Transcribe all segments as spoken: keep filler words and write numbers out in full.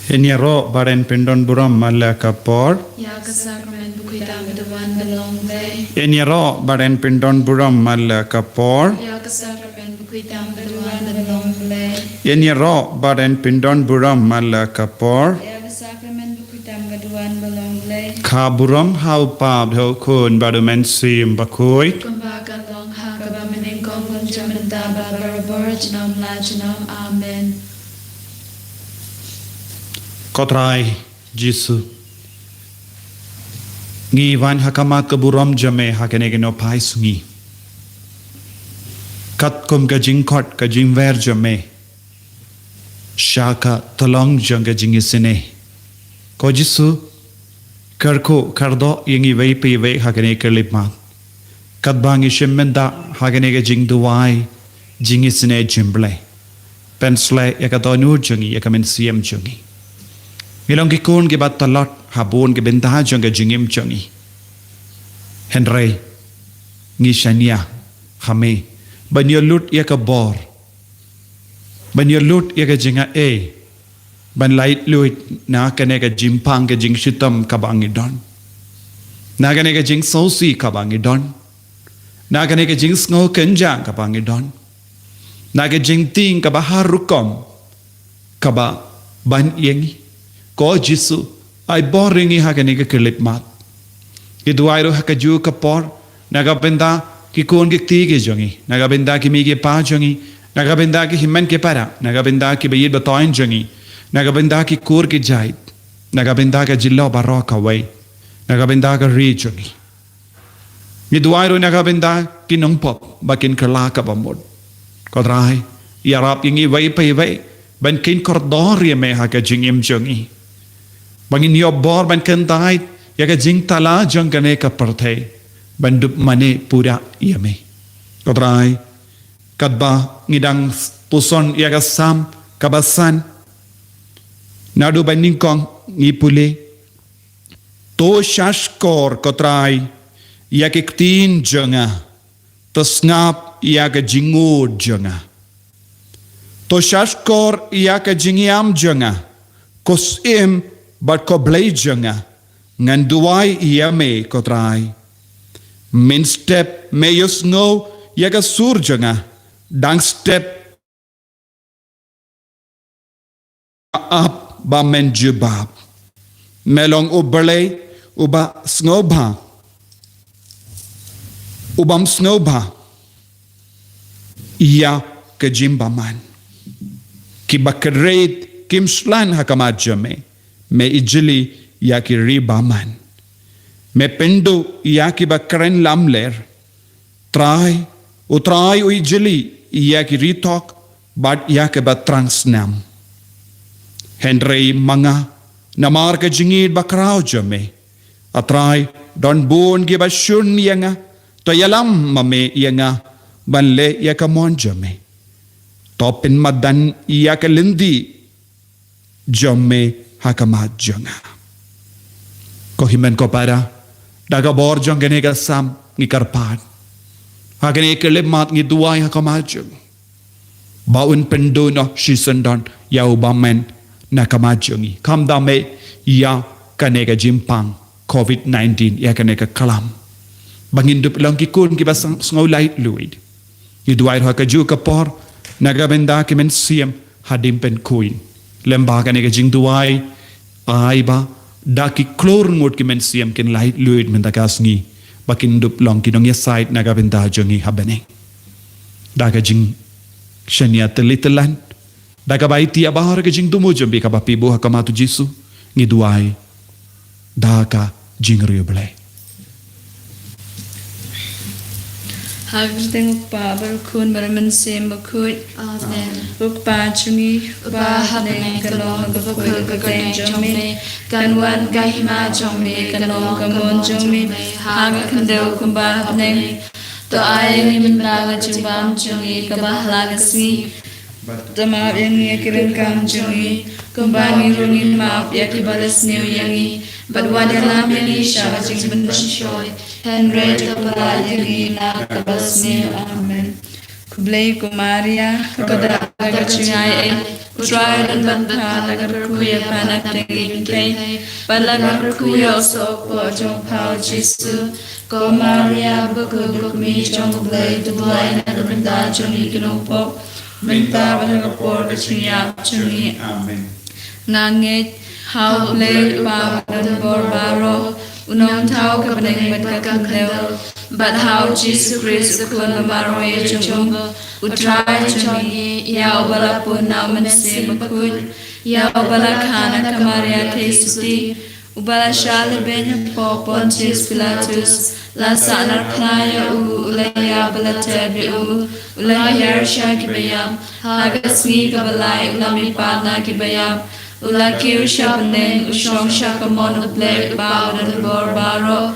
Yn ïaroh bad yn pyndon burom man la ka por. Ïa ka sakramen bakhuid tam ka duwan ban long Blei. Yn ïaroh bad yn pyndon burom man la ka por. Ïa ka sakramen bakhuid tam ka duwan ban long Blei. Yn ïaroh bad yn pyndon burom man la ka por. Ïa ka sakramen bakhuid tam ka duwan ban long Blei. Kha burom ha u Kpa, u Khun bad u Mynsiem Bakhuid. Kumba ka long ha kaba mynnyngkong, kum jong mynta bad barabor, junom la junom. Amen. Ko Trai Jisu, ngi wan ha khmat ka burom jong me ha kane ka nohphai sngi. Katkum ka jingkhot ka jingwer jong me sha ka tyllong jong ka jingisynei. Ko Jisu, kyrkhu kyrdoh ïa ngi wei pa wei ha kane ka khyllipmat. Katba ngi shim bynta ha kane ka jingduwai jingisynei jong U Blei, pynsleh ïa ka dohnud jong ngi, ïa ka mynsiem jong ngi. Ngi long ki khun kiba tlot ha bun ki bynta jong ka jingim jong ngi. Hynrei ngi shaniah ha me ban ïa lut ïa ka bor, ban ïa lut ïa ka jingaiei, ban laitluid na kane ka jingpang ka jingshitom kaba ngi don, na kane ka jingsngewsih kaba ngi don, na kane ka jingsngew kynjah kaba ngi don, na ka jingtieng kaba har rukom kaba ban ïa ngi. Ko Jisu, ai bor ïa ngi ha kane ka khyllipmat. Ngi duwai ruh ha kajuh ka por na ka bynta ki khun ki kti ki jong ngi, na ka bynta ki mei ki pa jong ngi, na ka bynta ki hynmen ki para, na ka bynta ki baïeit bathoiñ jong ngi, na ka bynta ki kur ki jait, na ka bynta ka jylla baroh kawei, na ka bynta ka ri jong ngi. Ngi duwai ruh na ka bynta ki nongpop ba kin kylla kaba mut. Ko Trai, ïarap ïa ngi wei pa wei ban kheiñ kordor ïa me ha ka jingim jong ngi, ba ngin ïoh bor ban kyntait ïa ka jingthala jong kane ka pyrthei, ban dup mane pura ïa me. Ko Trai, katba ngi dang puson ïa ka Salm kaba san, naduh ba nyngkong ngi pule: To shahshkor, ko Trai, ïa ki ktien jong nga, to sngap ïa ka jingngud jong nga. To shahshkor ïa ka jingïam jong nga, ko Syiem bad ko Blei jong nga, ngan duwai ïa me, ko Trai. Mynstep me ïohsngew ïa ka sur jong nga, dang step ap ba men jubab. Me long U Blei uba sngewbha, ubym sngewbha ïa ka jingbymman. Kiba kyrhai kim shlan ha khmat jong me, me ijli ïa ki ri bymman. Me pynduh ïa kiba kren lamler. Trai, U Trai u ijli ïa ki ri thok bad ïa kiba thrang snam. Hynrei ma nga, namar ka jingïeit bakhraw jong me, A Trai, don bun kiba shun ïa nga. To ïalam ma me ïa nga ban leh ïa ka mon jong me. To pynmadan ïa ka lynti jong me ha khmat jong nga. Ko hynmen ko para, da ka bor jong kane ka Salm ngi kyrpad. Ha kane ka khyllipmat ngi duwai ha khmat jong me, ba un pynduh noh shisyndon ïa u bymman na khmat jong ngi. Kham da me ïa kane ka jingpang covid nineteen, ïa kane ka klam, ba ngin dup long ki khun kiba sngew laitluid. Ngi duwai ruh ha kajuh ka por na ka bynta ki mynsiem hadien pynkhuid. Lem bad kane ka jingduwai, ai ba da ki klur ngut ki mynsiem kin laitluid mynta ka sngi, ba kin dup long ki nongïasaid na ka bynta jong ngi ha bneng. Da ka jingshaniah tylli tyllan, da kaba aiti ïa baroh ka jingthmu jong phi kaba phi buh ha khmat U Jisu, ngi duwai da ka jingriewblei. Ha ka kyrteng U Kpa bad U Khun bad U Mynsiem Bakhuid. Amen. U Kpa jong ngi uba ha bneng, ka long kaba khuid ka kyrteng jong me. Kan wan ka hima jong me, kan long ka mon jong me ha ka khyndew kumba ha bneng. To ai ïa ngi mynta ka jingbam jong ngi kaba ha la ka sngi. Bad to map ïa ngi ïa ki ryngkang jong ngi, kumba ngi ruh ngi map ïa kiba la sniew ïa ngi. Bad wat ïalam ïa ngi sha ka jingpynshoi, hynrei to pyllait ïa ngi na ka basniew. Amen. Blei ko Maria, ka da ka jingaiei, U Trai u don bad pha. La kyrkhu ïa pha na pdeng ki kynthei, bad la kyrkhu ïa u soh poh jong pha u Jisu. Ko Maria, bakhuid, ko kmie jong U Blei, to duwai na ka bynta jong ngi ki nongpop, mynta bad ha ka por ka jingïap jong ngi. Amen. Nga ngeit ha U Blei U Kpa badonbor baroh, u nongthaw ka bneng bad ka khyndew, bad ha u Jisu Khrist u Khun bamarwei jong u, U Trai jong ngi, ïa uba la pun na U Mynsiem Bakhuid, ïa uba la kha na ka Maria Theisotti, uba la shah lehbeiñ hapoh Pontius Pilatus, la sahnarphna ïa u, u la ïap, la tep ïa u, u la hiar sha kiba ïap, ha ka sngi kaba lai u la mihpat na kiba ïap, u la kiew sha bneng, u shong sha ka mon U Blei U Kpa badonbor baroh.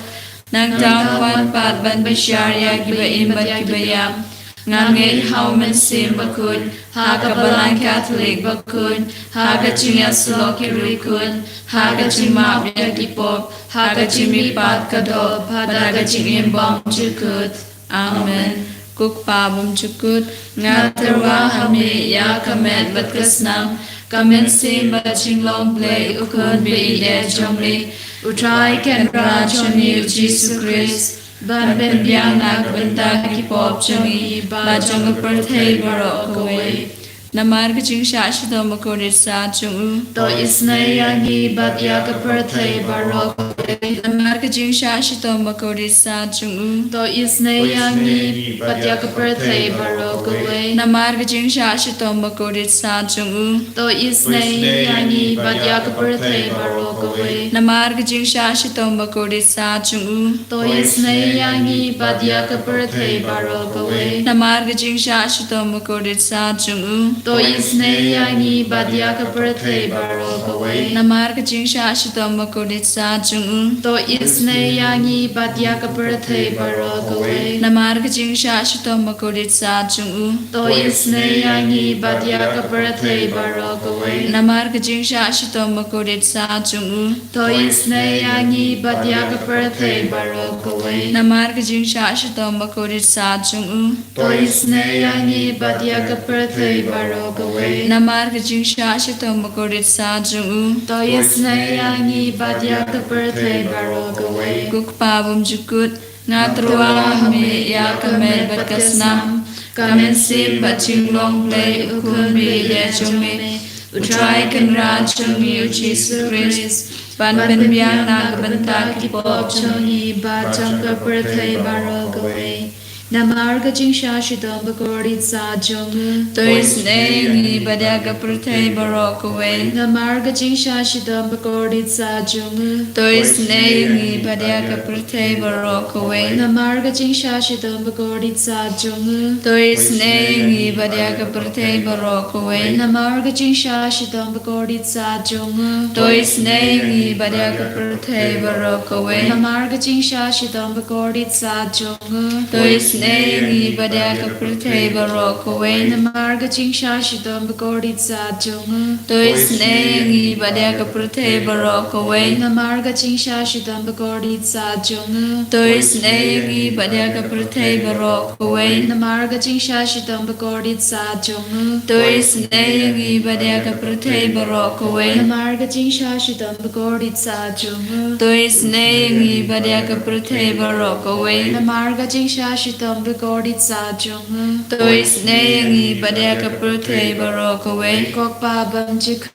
Nangta un wan pat ban bishar ïa kiba im bad kiba ïap. Nga ngeit ha U Mynsiem Bakhuid, ha ka Balang Katholik bakhuid, ha ka jingïasyllok ki riewkhuid, ha ka jingmap ïa ki pop, ha ka jingmihpat ka doh, bad ha ka jingim bymjukut. Amen. Ko Kpa bymjukut, nga tyrwa ha me ïa ka met bad ka snam, ka mynsiem bad jinglong Blei U Khun ba ïeit jong me, U Trai Kynrad jong ngi U Jisu Khrist, ban pynbiang na ka bynta ki pop jong ngi bad jong ka pyrthei baroh kawei. Namar ka jingshah shitom bakordit sat jong u, to isynei ïa ngi bad ïa ka pyrthei baroh kawei. Namar ka jingshah shitom bakordit sat jong u, to isynei ïa ngi bad ïa ka pyrthei baroh kawei. Namar ka jingshah shitom bakordit sat jong u, to isynei ïa ngi bad ïa ka pyrthei baroh kawei. Namar ka jingshah shitom bakordit sat jong u, to isynei ïa ngi bad ïa ka pyrthei baroh kawei. Namar ka jingshah shitom bakordit sat jong u, to isynei ïa ngi bad ïa ka pyrthei baroh kawei. Namar ka jingshah shitom bakordit sat jong u, to isynei ïa ngi bad ïa ka pyrthei baroh kawei. Namar ka jingshah shitom bakordit sat jong u, to isynei ïa ngi bad ïa ka pyrthei baroh kawei. Namar ka jingshah shitom bakordit sat jong u, to isynei ïa ngi bad ïa ka pyrthei baroh kawei. Namar ka jingshah shitom bakordit sat jong u, to isynei ïa ngi bad ïa ka pyrthei baroh kawei. Namar ka jingshah shitom bakordit sat jong u, to isynei ïa ngi bad ïa ka pyrthei baroh kawei. Ko Kpa bymjukut, nga tyrwa ha me ïa ka met bad ka snam, ka mynsiem bad jinglong Blei U Khun ba ïeit jong me, U Trai Kynrad jong ngi U Jisu Khrist, ban pynbiang na ka bynta ki pop jong ngi bad jong ka pyrthei baroh kawei. Namar ka jingshah shitom bakordit sat jong u, to isynei ïa ngi bad ïa ka pyrthei baroh kawei. Namar ka jingshah shitom bakordit sat jong u, to isynei ïa ngi bad ïa ka pyrthei baroh kawei. Namar ka jingshah shitom bakordit sat jong u, to isynei ïa ngi bad ïa ka pyrthei baroh kawei. Namar ka jingshah shitom bakordit sat jong u, to isynei ïa ngi bad ïa ka pyrthei baroh kawei. Namar ka jingshah shitom bakordit sat jong u, to isynei ïa ngi bad ïa ka pyrthei baroh kawei. Namar ka jingshah shitom bakordit sat jong u, to isynei ïa ngi bad ïa ka pyrthei baroh kawei. Namar ka jingshah shitom bakordit sat jong u, to isynei ïa ngi bad ïa ka pyrthei baroh kawei. Namar ka jingshah shitom bakordit sat jong u, to isynei ïa ngi bad ïa ka pyrthei baroh kawei. Namar ka jingshah shitom bakordit sat jong u, to isynei ïa ngi bad ïa ka pyrthei baroh kawei. Namar ka jingshah shitom bakordit sat jong u, to isynei ïa ngi bad ïa ka pyrthei baroh kawei. Ko Kpa bymjukut,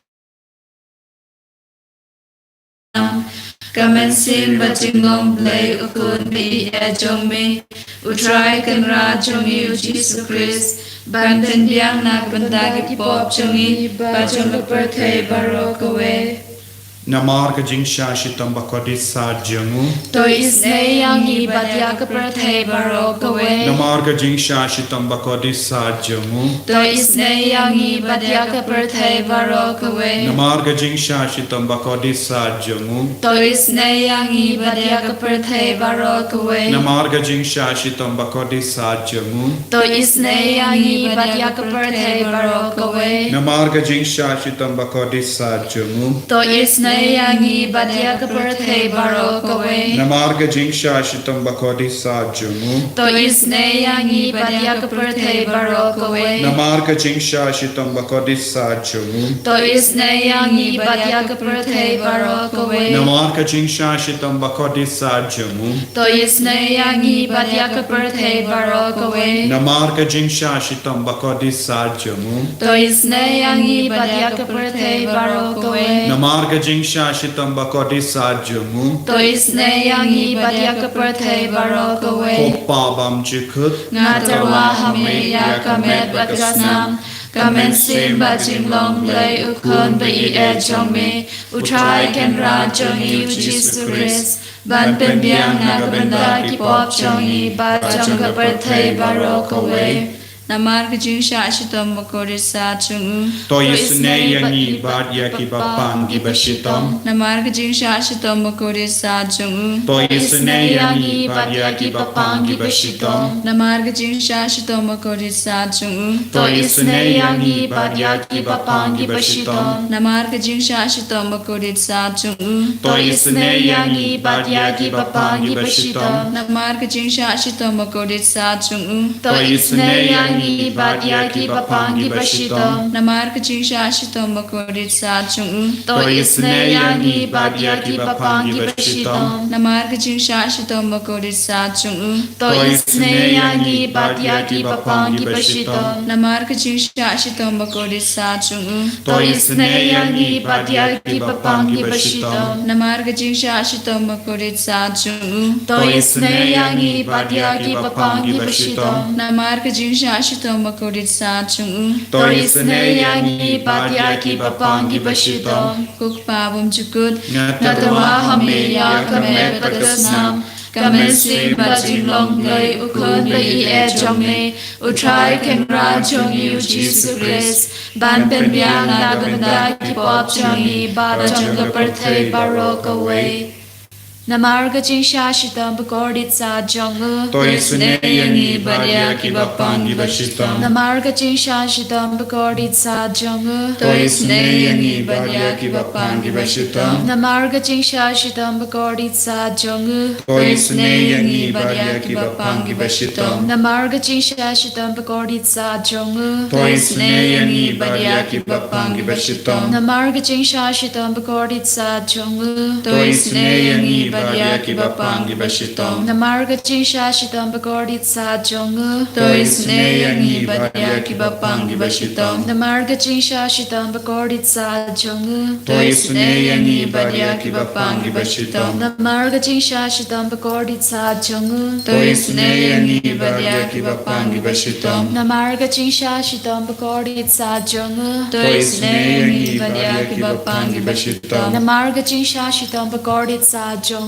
ka mynsiem bad jinglong Blei U Khun ba ïeit jong me, U Trai Kynrad jong ngi U Jisu Khrist, ban pynbiang na ka bynta ki pop jong ngi bad jong ka pyrthei baroh kawei. Namar ka jingshah shitom bakordit sat jong u, to isynei ïa ngi bad ïa ka pyrthei baroh kawei. Namar ka jingshah shitom bakordit sat jong u, to isynei ïa ngi bad ïa ka pyrthei baroh kawei. Namar ka jingshah shitom bakordit sat jong u, to isynei ïa ngi bad ïa ka pyrthei baroh kawei. Namar ka jingshah shitom bakordit sat jong u, to isynei ïa ngi bad ïa ka pyrthei baroh kawei. Namar ka jingshah shitom bakordit sat jong u, to isynei ïa ngi bad ïa ka pyrthei baroh kawei. Namar ka jingshah shitom bakordit sat jong u. To isynei ïa ngi bad ïa ka pyrthei baroh kawei. Namar ka jingshah shitom bakordit sat jong u. To isynei ïa ngi bad ïa ka pyrthei baroh kawei. Namar ka jingshah shitom bakordit sat jong u. To isynei ïa ngi bad ïa ka pyrthei baroh kawei. Namar ka jingshah shitom bakordit sat jong u. To isynei ïa ngi bad ïa ka pyrthei baroh kawei. Namar ka jingshah shitom bakordit sat jong u. To isynei ïa ngi bad ïa ka pyrthei baroh kawei. Ko Pa bymjukut. Nga tyrwa ha me ïa ka met bad ka snam, ka mynsiem bad jinglong Blei u Khun ba ïeit jong me, u Trai Kynrad jong ngi u Jisu Khrist, ban pynbiang na ka bynta ki pop jong ngi bad jong ka pyrthei baroh kawei. Namar ka jingshah shitom bakordit sat jong u. To isynei ïa ngi bad ïa kiba pang kiba shitom. Namar ka jingshah shitom bakordit sat jong u. To isynei ïa ngi bad ïa kiba pang kiba shitom. Namar ka jingshah shitom bakordit sat jong u. To isynei ïa ngi bad ïa kiba pang kiba shitom. Namar ka jingshah shitom bakordit sat jong u. To isynei ïa ngi bad ïa kiba pang kiba shitom. Namar ka jingshah shitom bakordit sat jong u. To isynei ïa ngi bad ïa kiba pang kiba shitom. Namar ka jingshah shitom bakordit sat jong u. To isynei ïa ngi bad ïa kiba pang kiba shitom. Namar ka jingshah shitom bakordit sat jong u. To isynei ïa ngi bad ïa kiba pang kiba shitom. Namar ka jingshah shitom bakordit sat jong u. To isynei ïa ngi bad ïa kiba pang kiba shitom. Namar ka jingshah shitom bakordit sat jong u. To isynei ïa ngi bad ïa kiba pang kiba shitom. Namar ka jingshah shitom bakordit sat jong u. To isynei ïa ngi bad ïa kiba pang kiba shitom. Ko Kpa bymjukut. Nga tyrwa ha me ïa ka met bad ka snam, ka mynsiem bad jinglong Blei u Khun ba ïeit jong me, u Trai Kynrad jong ngi u Jisu Khrist, ban pynbiang na ka bynta ki pop jong ngi bad jong ka pyrthei baroh kawei. Namar ka jingshah shitom bakordit sat jong u. To isynei ïa ngi bad ïa kiba pang kiba shitom. Namar ka jingshah shitom bakordit sat jong u. To isynei ïa ngi bad ïa kiba pang kiba shitom. Namar ka jingshah shitom bakordit sat jong u. To isynei ïa ngi bad ïa kiba pang kiba shitom. Namar ka jingshah shitom bakordit sat jong u. To isynei ïa ngi bad ïa kiba pang kiba shitom. Namar ka jingshah shitom bakordit sat jong u. To isynei ïa ngi bad ïa kiba pang kiba shitom. Namar ka jingshah shitom bakordit sat jong u. To isynei ïa ngi bad ïa kiba pang kiba shitom. Namar ka jingshah shitom bakordit sat jong u. To isynei ïa ngi bad ïa kiba pang kiba shitom. Namar ka jingshah shitom bakordit sat jong u. To isynei ïa ngi bad ïa kiba pang kiba shitom. Namar ka jingshah shitom bakordit sat jong u. To isynei ïa ngi bad ïa kiba pang kiba shitom. Namar ka jingshah shitom bakordit sat jong u.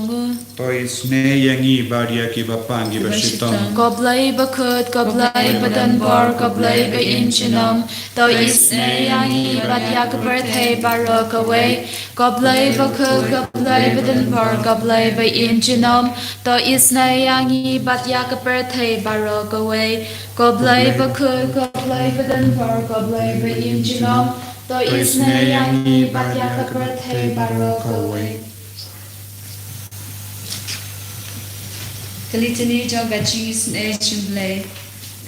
To isynei ïa ngi bad ïa kiba pang kiba shitom. Ko Blei bakhuid, ko Blei badonbor, ko Blei ba-im junom. To isynei ïa ngi bad ïa ka pyrthei baroh kawei. Ko Blei bakhuid, ko Blei badonbor, ko Blei ba-im junom. To isynei ïa ngi bad ïa ka pyrthei baroh kawei. Ko Blei bakhuid, ko Blei badonbor, ko Blei ba-im junom. To isynei ïa ngi bad ïa ka pyrthei baroh kawei. Ka Litany jong ka jingisynei jong U Blei.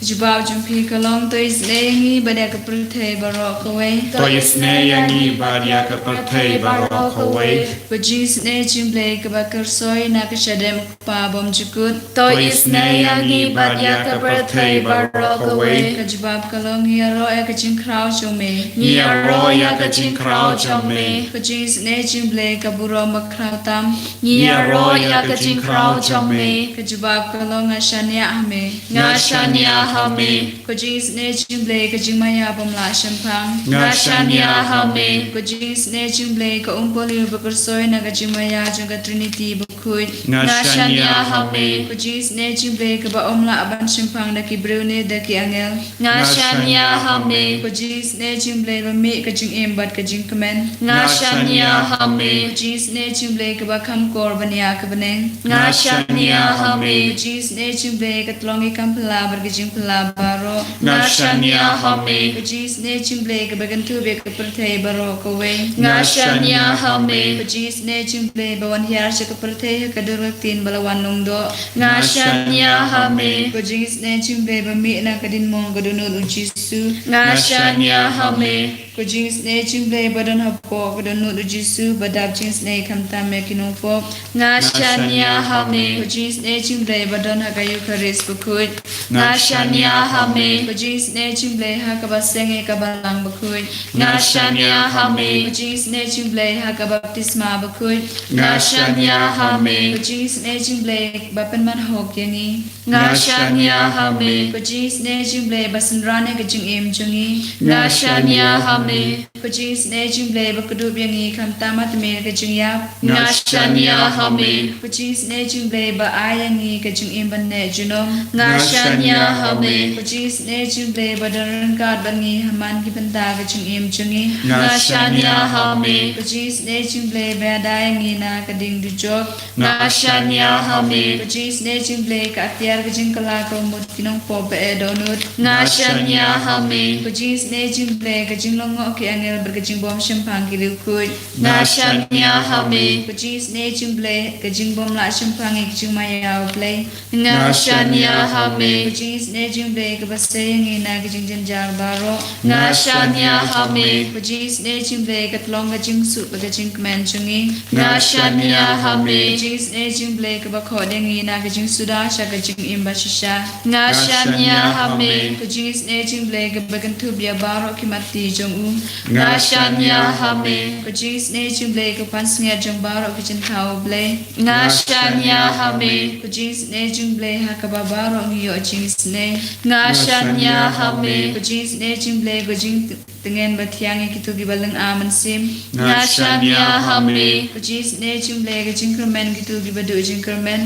Ka jubab jong phi ka long, to isynei ïa ngi bad ïa ka pyrthei baroh kawei. To isynei ïa ngi bad ïa ka pyrthei baroh kawei. Ka jingisynei jong U Blei kaba kyrsoi na ka shadem U Kpa bymjukut. To isynei ïa ngi bad ïa ka pyrthei baroh kawei. Ka jubab ka long, ngi ïaroh ïa ka jingkhraw jong me. Ngi ïaroh ïa ka jingkhraw jong me. Ka jingisynei jong U Blei ka burom bakhraw tam. Ngi ïaroh ïa ka jingkhraw jong me. Ka jubab ka long, nga shaniah ha me. Nga shaniah ha me. Ka jingisynei jong U Blei ka jingmaïa bym lah shemphang. Nga shaniah ha me. Ka jingisynei jong U Blei ka umpohliew ba kyrsoi na ka jingmaïa jong ka Trinity bakhuid. Nga shaniah ha me. Ka jingisynei jong U Blei kaba ym lah ban shemphang da ki briew ne da ki angel. Nga shaniah ha me. Ka jingisynei jong U Blei ba mih ka jingim bad ka jingkmen. Nga shaniah ha me. Ka jingisynei jong U Blei kaba kham kor ban ïa ka bneng. Nga shaniah ha me. Ka jingisynei jong U Blei ka tlong ïa ka jingphylla bad ka jingphylla. kylla baroh. Nga shaniah ha me. Ko jingisynei jong U Blei kaba kynthup ïa ka pyrthei baroh kawei. Nga shaniah ha me. Ko jingisynei jong U Blei ba wan hiar sha ka pyrthei ha ka dur ka ktien ba la wan lyngdoh. Nga shaniah ha me. Ko jingisynei jong U Blei ba mih na ka diengmong ka dohnud U Jisu. Nga shaniah ha me. Ko jingisynei jong U Blei ba don hapoh ka dohnud U Jisu ba dap jingisynei khamtam ïa ki nongpop. Nga shaniah ha me. Ko jingisynei jong U Blei ba don ha ka Eukharist bakhuid. Nga shaniah ha me. Ko jingisynei jong U Blei ha kaba seng ïa ka balang bakhuid. Nga shaniah ha me. Ko jingisynei jong U Blei ha ka baptisma bakhuid. Nga shaniah ha me. Ko jingisynei jong U Blei ba pynman hok ïa ngi. Nga shaniah ha me. Ko jingisynei jong U Blei ba synran ïa ka jingim jong ngi. Nga shaniah ha me. Ko jingisynei jong U Blei ba kdup ïa ngi khamtam ha tmier ka jingïap. Nga shaniah ha me. Ko jingisynei jong U Blei ba ai ïa ngi ka jingim ban neh junom. Nga shaniah ha me. Ko jingisynei jong U Blei ba don ryngkat bad ngi ha man ki bynta ka jingim jong ngi. Nga shaniah ha me. Ko jingisynei jong U Blei ba ïada ïa ngi na ka ding dujok. Nga shaniah ha me. Ko jingisynei jong U Blei ka atiar ka jingkylla kaba mut ki nongpop ba eh dohnud. Nga shaniah ha me. Ko jingisynei jong U Blei ka jinglyngngoh ki angel bad ka jingbym shemphang ki riewkhuid. Nga shaniah ha me. Ko jingisynei jong U Blei ka jingbym lah shemphang ïa ka jingmaïa U Blei. Nga shaniah ha me. Ko jingisynei jong U Blei kaba sei ïa ngi na ka jingjynjar baroh. Nga shaniah ha me. Ko jingisynei jong U Blei ka tyllong ka jingsuk bad ka jingkmen jong ngi. Nga shaniah ha me. Ko jingisynei jong U Blei kaba khot ïa ngi na ka jingsuda sha ka jingim bashisha. Nga shaniah ha me. Ko jingisynei jong U Blei kaba kynthup ïa baroh ki matti jong u. Nga shaniah ha me. Ko jingisynei jong U Blei ka pansngiat jong baroh ki jingthaw U Blei. Nga shaniah ha me. Ko jingisynei jong U Blei ha kaba baroh ngi ïoh jingisynei. Nga shaniah ha me. Ko jingisynei jong U Blei ka jingtngen ba thiang ïa kito kiba lynga mynsiem. Nga shaniah ha me. Ko jingisynei jong U Blei ka jingkyrmen kito kiba duh jingkyrmen.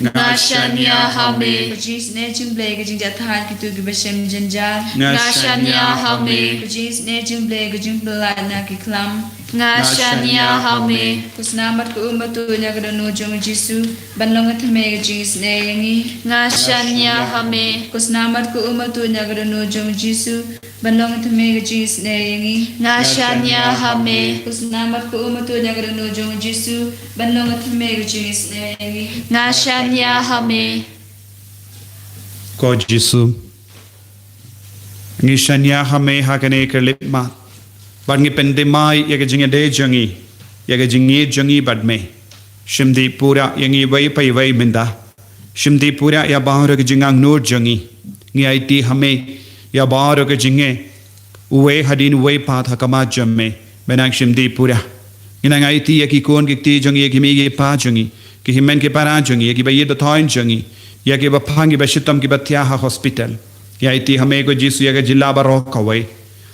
Nga shaniah ha me. Ko jingisynei jong U Blei ka jingjahthait kito kiba shem jynjar. Nga shaniah ha me. Ko jingisynei jong U Blei ka jingpyllait na ki khlam. Nga shaniah ha me. Ko snam bad ko um ba tuid na ka dohnud jong U Jisu ban long ka thymmei ka jingisynei ïa ngi. Nga shaniah ha me. Ko snam bad ko um ba tuid na ka dohnud jong U Jisu ban long ka thymmei ka jingisynei ïa ngi. Nga shaniah ha me. Ko snam bad ko um ba tuid na ka dohnud jong U Jisu ban long ka thymmei ka jingisynei ïa ngi. Nga shaniah ha me. Ko Jisu, ngi shaniah ha me ha kane ka lipmat. Bad ngi pyndem ïa ka jingïadei jong ngi, ïa ka jingïeit jong ngi bad me. Shim dih pura ïa ngi iwei pa iwei mynta. Shim dih pura ïa baroh ka jingangnud jong ngi. Ngi aiti ha me ïa baroh ka jingeh, uwei hadien uwei pat ha khmat jong me. Me nang shim dih pura. Ngi nang aiti ïa ki khun ki kti jong ngi, ïa ki mei ki pa jong ngi, ki hynmen ki para jong ngi, ïa kiba ïeit ba thoiñ jong ngi, ïa kiba pang kiba shitom kiba thiah ha hospital. Ngi aiti ha me ko Jisu ïa ka jylla baroh kawei.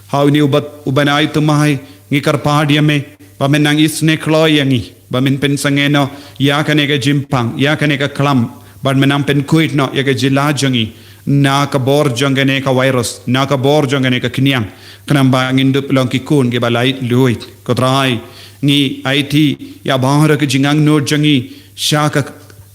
Ha une uba, u bnai thymmai ngi kyrpad ïa me ba men nang isynei kloi ïa ngi, ba men pynsangeh noh ïa kane ka jingpang, ïa kane ka khlam, bad men nang pynkhuid noh ïa ka jylla jong ngi na ka bor jong kane ka virus, na ka bor jong kane ka khñiang. Khnang ba ngin dup long ki khun kiba laitluid. Ko Trai, ngi aiti ïa baroh ka jingangnud jong ngi sha ka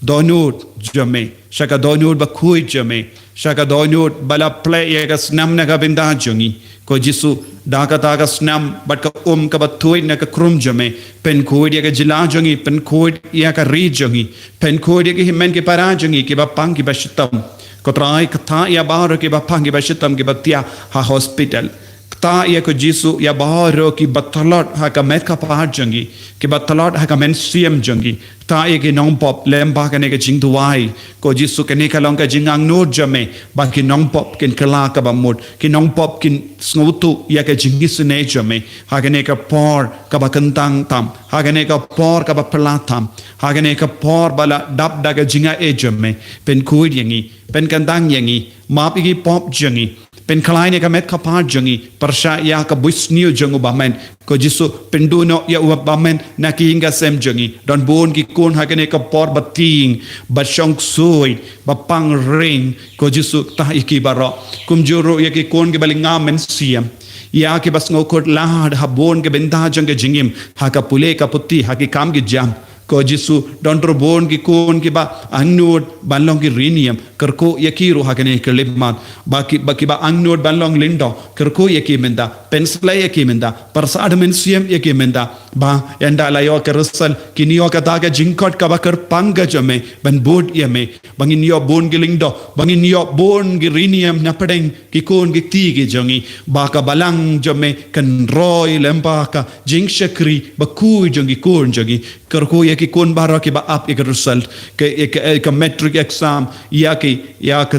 dohnud jong me, sha ka dohnud bakhuid jong me, sha ka dohnud ba la plie ïa ka snam na ka bynta jong ngi. Ko Jisu, da kata ka snam bad ka um kaba thuid na ka khrum jong me, pynkhuid ïa ka jylla jong ngi, pynkhuid ïa ka ri jong ngi, pynkhuid ïa ki hynmen ki para jong ngi kiba pang kiba shitom. Ko Trai, ktah ïa baroh kiba pang kiba shitom kiba thiah ha hospital. Ktah ïa ko Jisu ïa baroh kiba tlot ha ka met ka par jong ngi, kiba tlot ha ka mynsiem jong ngi. Ktah ïa ki nongpop lem bad kane ka jingduwai. Ko Jisu, kane ka long ka jingangnud jong me ba ki nongpop kin kylla kaba mut, ki nongpop kin sngewthuh ïa ka jingisynei jong me ha kane ka por kaba kyntang tam, ha kane ka por kaba phylla tam, ha kane ka por ba la dap da ka jingai jong me. Pynkhuid ïa ngi, pynkyntang ïa ngi, map ïa ki pop jong ngi, pynkhlaiñ ïa ka met ka par jong ngi, pyrshah ïa ka buit sniew jong u bymman. Ko Jisu, pynduh noh ïa u bymman na ki ïing ki sem jong ngi. Don bun ki khun ha kane ka por ba tieng, ba shong ksuid, ba pang ring. Ko Jisu, ktah ïa ki baroh. Kumjuh ruh ïa ki khun kiba lynga mynsiem, ïa kiba sngewkhuslai ha bun ki bynta jong ka jingim, ha ka pule ka puthi, ha ki kam ki jam. Ko Jisu, don ruh bun ki khun kiba angnud ban long ki riewniam, kyrkhu ïa ki ruh ha kane ka khyllipmat. Ba ki, ba kiba angnud ban long lyngdoh, kyrkhu ïa ki mynta, pynshlei ïa ki mynta, pyrsad mynsiem ïa ki mynta. Ba ynda la ïoh ka result, kin ïoh kata ka jingkhot kaba kyrpang ka jong me, ban bud ïa me. Ba ngin ïoh bun ki lyngdoh, ba ngin ïoh bun ki riewniam na pdeng ki khun ki kti ki jong ngi. Ba ka balang jong me kan roi lyngba ka jingshakri bakhuid jong ki khun jong ngi. Kyrkhu ïa ki khun baroh kiba ap ïa ka result, ka, ïa ka, ïa ka matric exam, ïa ki, ïa ka,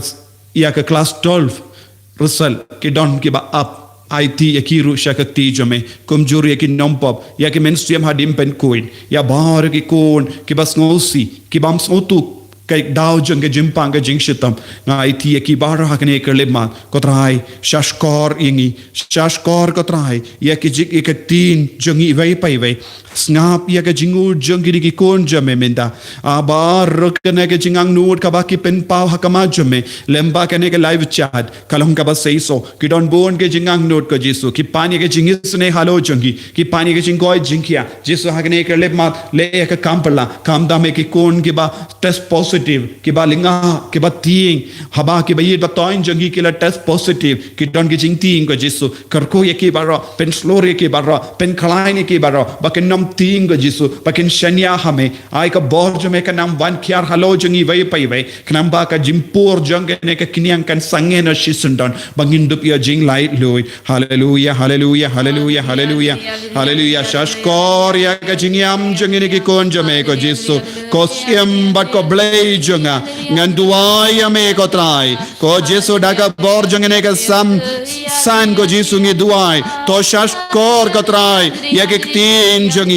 ïa ka class twelve result, ki don kiba ap. Aiti ïa ki ruh sha ka kti jong me, kumjuh ïa ki nongpop, ïa ki mynsiem haduh pynkhuid, ïa baroh ki khun kiba sngewsih, kibym sngewthuh ka daw jong ka jingpang ka jingshitom. Nga aiti ïa ki baroh ha kane ka khyllipmat, ko Trai, shahshkor ïa ngi, shahshkor ko Trai, ïa ki jik ïa ka ktien jong ngi iwei pa iwei. Sngap ïa ka jingngeit jong kine ki khun jong me mynta. A baroh kane ka jingangnud kaba ki pynpaw ha khmat jong me, lyngba kane ka live chat, ka long kaba seisoh. Ki don bun ki jingangnud ko Jisu, ki pan ïa ka jingisynei halor jong ki, ki pan ïa ka jingkoit jingkhiah. Jisu ha kane ka khyllipmat, leh ïa ka kam phylla, khamtam ïa ki khun kiba test positive, kiba lyngngoh, kiba tieng, haba kiba ïeit ba thoiñ jong ki ki la test positive, ki don ki jingtieng ko Jisu, kyrkhu ïa ki baroh, pynshlur ïa ki baroh, pynkhlaiñ ïa ki baroh, ba kin nym tieng ko Jisu, ba kin shaniah ha me, ai ka bor jong me kan nym wan khia halor jong ngi iwei pa iwei, khnang ba ka jingpur jong kane ka khñiang kan sangeh noh shisyndon, ba ngin dup ïoh jinglaitluid. Haleluia, haleluia, haleluia, haleluia. Haleluia, shahshkor ïa ka jingïam jong kine ki khun jong me ko Jisu. Ko Syiem bad ko Blei jong nga, ngan duwai ïa me ko Trai. Ko Jisu da ka bor jong kane ka Salm san ko Jisu ngi duwai. To shahshkor ko Trai ïa ka ktien jong ngi.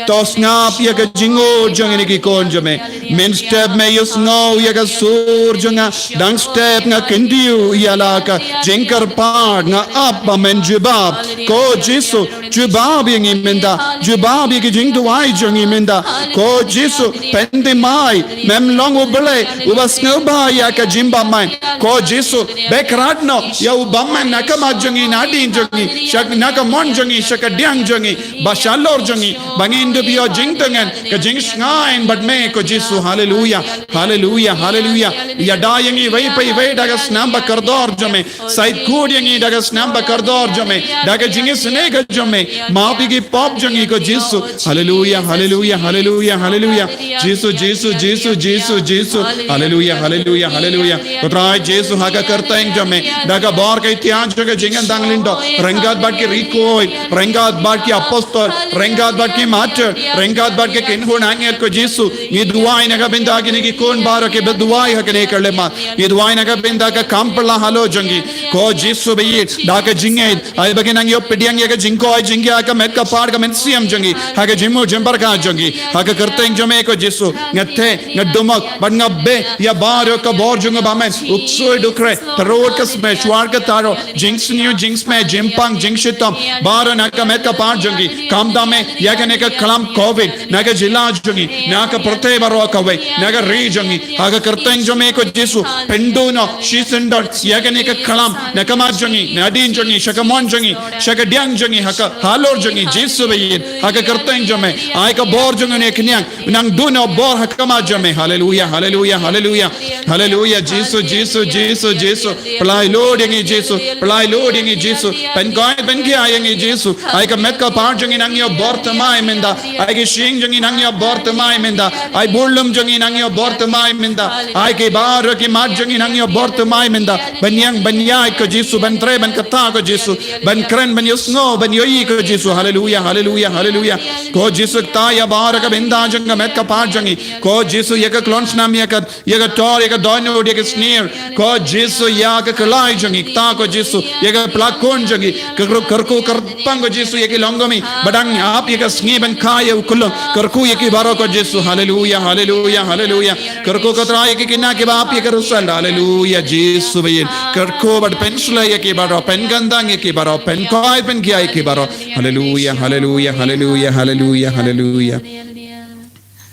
To sngap ïa ka jingngeit jong kine ki khun jong me. Mynstep me ïohsngew ïa ka sur jong nga. Dang step nga kyntiew ïa la ka jingkyrpad, nga ap ba men jubab. Ko Jisu, jubab ïa ngi mynta, jubab ïa ki jingduwai jong ngi mynta. Ko Jisu, pynthymmai, mem long U Blei uba sngewbha ïa ka jingbymman. Ko Jisu, beh khrat noh ïa u bymman na ka mat jong ngi, na dien jong ngi, sha na ka mon jong ngi, sha ka diang jong ngi, bad shalor jong ngi, ba ngin dup ïoh jingtngen, ka jingshngaiñ bad me ko Jisu. Haleluia, haleluia, haleluia. Ïada ïa ngi iwei pa iwei da ka snam ba kordor jong me. Sait kut ïa ngi da ka snam ba kordor jong me, da ka jingisynei ka jong me. Map ïa ki pop jong ngi ko Jisu. Haleluia, haleluia, haleluia, haleluia. Jisu, Jisu, Jisu, Jisu, Jisu. Haleluia, haleluia, haleluia. Ko Trai Jisu, ha ka kyrteng jong me, da ka bor ka ïtian jong ka jingïadang lyngdoh, ryngkat bad ki riewkhuid, ryngkat bad ki apostol, ryngkat bad ki martyr, ryngkat bad ki kynhun angel ko Jisu. Ngi duwai na ka bynta kine ki khun baroh kiba duwai ha kane ka khyllipmat. Ngi duwai na ka bynta ka kam phylla halor jong ki. Ko Jisu ba ïeit, da ka jingngeit, ai ba kin nang ïoh pdiang ïa ka jingkoit jingkhiah, ka met ka phad, ka mynsiem jong ki, ha ka jingmut jingpyrkhat jong ki. Ha ka kyrteng jong me ko Jisu, nga theh, nga dumok, bad nga beh ïa baroh ka bor jong u bymman, u ksuid u khreh, tyrud ka smet, shuwa ka thaw, jingsniew jingsmet, jingpang jingshitom, baroh na ka met ka phad jong ki. Khamtam me ïa kane ka khlam covid na ka jylla jong ngi, na ka pyrthei baroh kawei, na ka ri jong ngi. Ha ka kyrteng jong me ko Jisu, pynduh noh shisyndon ïa kane ka khlam na ka mat jong ngi, na dien jong ngi, sha ka mon jong ngi, sha ka diang jong ngi, ha ka halor jong ngi. Jisu ba ïeit, ha ka kyrteng jong me, ai ka bor jong une khñiang, nang duh noh bor ha ka mat jong me. Haleluia, haleluia, haleluia. Haleluia, Jisu, Jisu, Jisu, Jisu. Pynlait lut ïa ngi Jisu, pynlait lut ïa ngi Jisu. Pynkoit pynkhia ïa ngi Jisu. Ai ka met ka phad jong ngi nang ïoh bor thymmai mynta. Ai ka shyieng jong ngi nang ïoh bor thymmai mynta. Ai bor lum jong ngi nang ïoh bor thymmai mynta. Ai ki baroh ki mat jong ngi nang ïoh bor thymmai mynta. Ban ïeng ban ïaid ko Jisu, ban trei ban kata ko Jisu, ban kren ban ïohsngew ban ïohi ko Jisu. Haleluia, haleluia, haleluia. Ko Jisu kata ïa baroh ka bynta jong ka met ka phad jong ngi. Ko Jisu ïa ka khlon snam, ïa ka ïa ka tor, ïa ka dohnud, ïa ka snier. Ko Jisu ïa ka khlai jong ngi, kata ko Jisu, ïa ka pla khun jong ngi. Kyrkhu, kyrkhu kyrpang ko Jisu ïa ki longkmie ba dang ap ïa ka sngi ban kha ïa u khyllung. Kyrkhu ïa ki baroh ko Jisu. Haleluia, haleluia, haleluia. Kyrkhu ko Trai ïa ki khynnah kiba ap ïa ka result. Haleluia, Jisu ba ïeit. Kyrkhu bad pynshlei ïa ki baroh, pynkyntang ïa ki baroh, pynkoit pynkhia ïa ki baroh. Haleluia, haleluia, haleluia, haleluia, haleluia.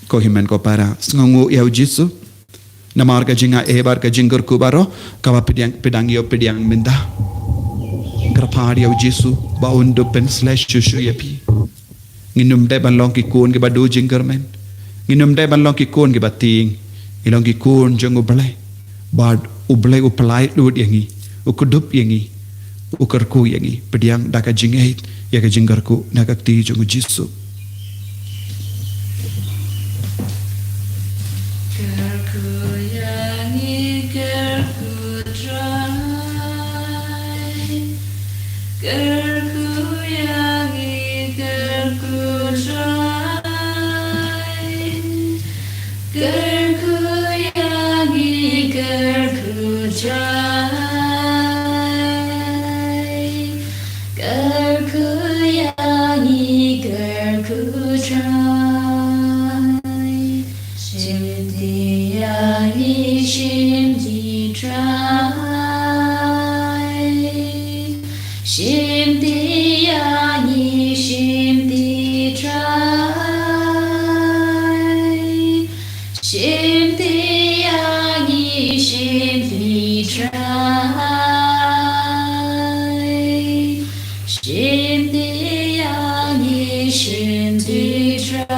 Ko hynmen ko para, sngewnguh ïa u Jisu. Namar ka jingaiei bad ka jingkyrkhu baroh kaba phi dang, phi dang ïoh pdiang mynta. Kyrpad ïa u Jisu ba un dup pynshlei shuh shuh ïa phi. Ngin ym dei ban long ki khun kiba duh jingkyrmen. Ngin ym dei ban long ki khun kiba tieng, ngi long ki khun jong U Blei. Bad U Blei u pyllait lut ïa ngi, u kdup ïa ngi, u kyrkhu ïa ngi. Pdiang da ka jingngeit ïa ka jingkyrkhu na ka kti jong U Jisu. Kyrkhu ïa ngi, kyrkhu Trai. Kyrkhu ïa ngi, kyrkhu Trai. Kyrkhu ïa ngi, kyrkhu Trai. Kyrkhu ïa ngi, kyrkhu Trai. Shim ti ïa ngi, shim ti Trai. Shim ti ïa ngi, shim ti Trai. Shim ti ïa ngi, shim ti Trai. Shim ti ïa ngi, shim ti Trai.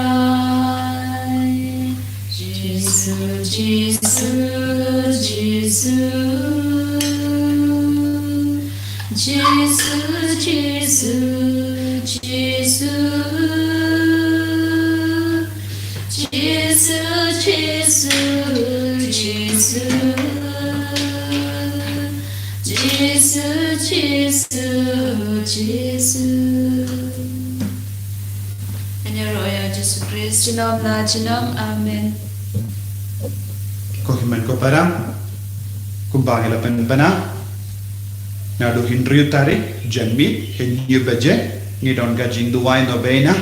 Jisu, Jisu, Jisu. Jisu, Jisu, Jisu. Jisu, Jisu, Jisu. Jisu, Jisu, Jisu. Ngan ïaroh ïa U Jisu Khrist junom la junom. Amen. Ko hynmen ko para, kumba ngi la pynbna, naduh hynriew tarik janmiet, hynñiew baje, ngi don ka jingduwai novena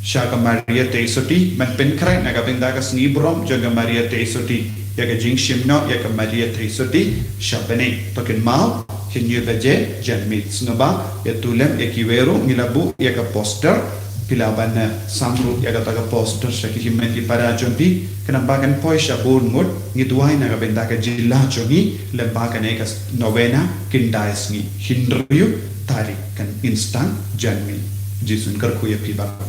sha ka Maria Theisotti. Ban pynkhreh na ka bynta ka sngi burom jong ka Maria Theisotti, ïa ka jingshim noh ïa ka Maria Theisotti sha bneng. To kynmaw, hynñiew baje janmiet. Sngewbha ïa tulem, ïa kiwei ruh ngi la buh ïa ka poster. Phi lah ban, eh, sam ruh ïa kata ka poster sha ki hynmen ki para jong phi. Khnang ba kan poi sha bun ngut. Ngi duwai na ka bynta ka jylla jong ngi lem bad kane ka novena khyndai sngi, hynriew tarik, kan instan janmiet. Jisu un kyrkhu ïa phi baroh.